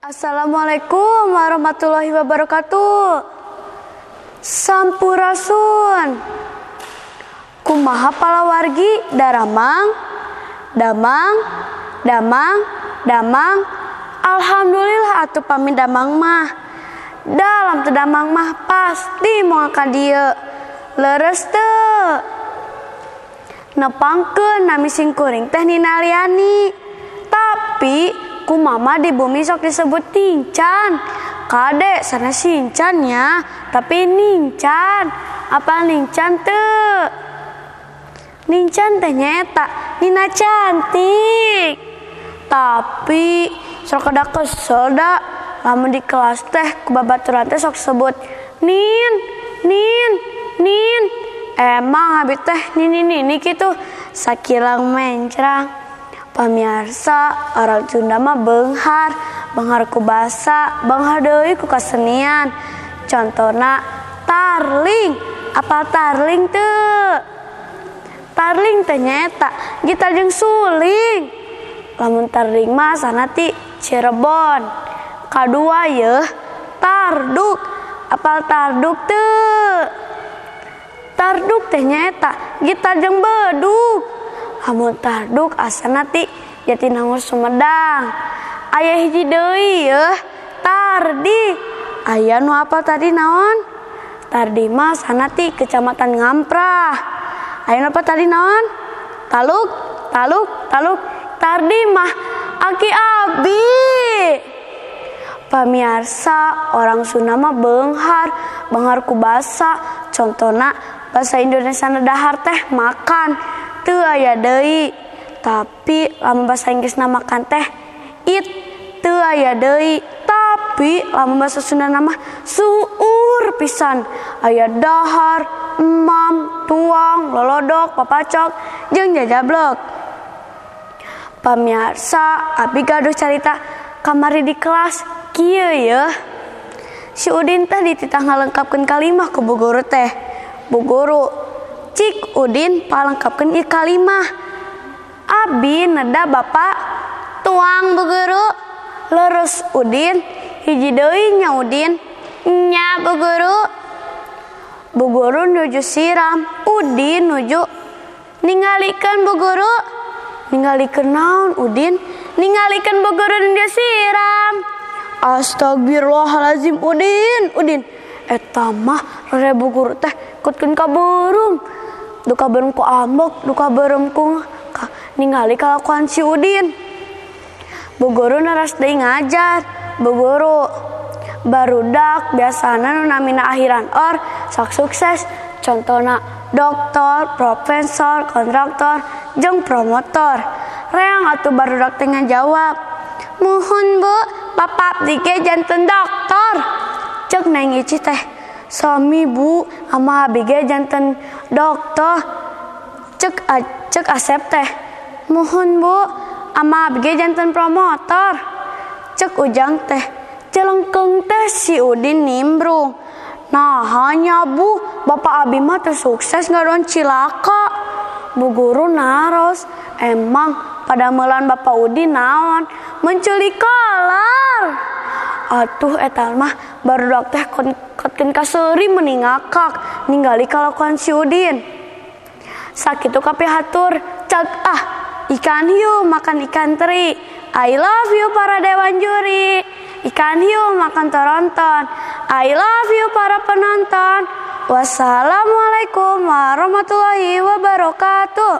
Assalamualaikum warahmatullahi wabarakatuh. Sampurasun. Kumaha palawargi daramang, damang, damang, damang. Alhamdulillah atuh pami damang mah. Dalam teu damang mah pasti moal ka dieu. Leres teu. Nepangkeun nami singkuring teh Nina Liani. Tapi ku mama di bumi sok disebut Nincan. Kade sana Sincan ya, tapi Nincan. Apa Nincan teu? Nincan teh nyaeta Nina cantik. Tapi sok kada kesel da lamun di kelas teh ku babaturan teh sok sebut Nin, Nin, Nin. Emang abi teh nini nini kitu sakilang mencrang. Pamiarsa orang Sunda mah beunghar, beunghar ku basa, beunghar deui ku kasenian. Contona tarling, apal tarling teu? Tarling teh nyaeta gitar jeung suling. Lamun tarling mah sana ti Cirebon. Kadua yeuh tarduk, apal tarduk teu? Tarduk teh nyaeta gitar jeung bedug. Lamun tarduk asana ti Jatinangor Sumedang. Aya hiji deui yeuh tardi. Aya nu apal tadi naon? Tardi mah sana ti Kecamatan Ngamprah. Aya nu apal tadi naon? Taluk, taluk, taluk. Tardi mah aki abi. Pamiarsa orang Sunda mah beunghar, beunghar ku basa. Contona basa Indonesia dahar teh makan. Teu aya deui. Tapi lamun bahasa Inggrisna makan teh eat, teu aya deui. Tapi lamun bahasa Sundana mah seueur pisan. Aya dahar, emam, tuang, lolodok, papacok, jeung jajablek. Pamiarsa abi gaduh carita kamari di kelas kieu yeuh. Si Udin teh dititah ngalengkapkeun kalimah ku bu guru teh. Bu guru, cik Udin palengkapkeun ieu kalimah. Abi neda bapak tuang bu guru. Leres Udin, hiji deui nya Udin. Nya bu guru. Bu guru nuju siram, Udin nuju ningalikeun bu guru. Ningalikeun naon Udin? Ningalikeun bu guru nuju siram. Astagfirullahalazim Udin, Udin. Eta mah rere bu guru teh kutkeun ka beureum. Duka beureum ku ambek, duka beureum ku ningali kalakuan si Udin. Bu guru naras deui ngajar. Bu guru barudak biasana nu namina akhiran or sok sukses. Contona doktor, profesor, kontraktor, jeung promotor. Reang atuh barudak teh ngajawab, "Muhun Bu, bapak abdi ge janten doktor." Ceuk Neng Ici teh, "Sami Bu, ama abi ge janten doktor." Cek Asep teh, "Muhun Bu, ama abi ge janten promotor." Cek Ujang teh, celengkeung teh si Udin nimbrung. Nah hanya Bu, bapak abi mah teu sukses ngadon cilaka. Bu guru naros, emang padamelan bapak Udin naon? Menculik kolar. Atuh eta mah barudak teh kotkeun kaseuri meuni ngakak ningali kalakuan si Udin. Sakitu kapihatur, cek ah ikan hiu makan ikan teri. I love you para dewan juri. Ikan hiu makan toronton. I love you para penonton. Wassalamualaikum warahmatullahi wabarakatuh.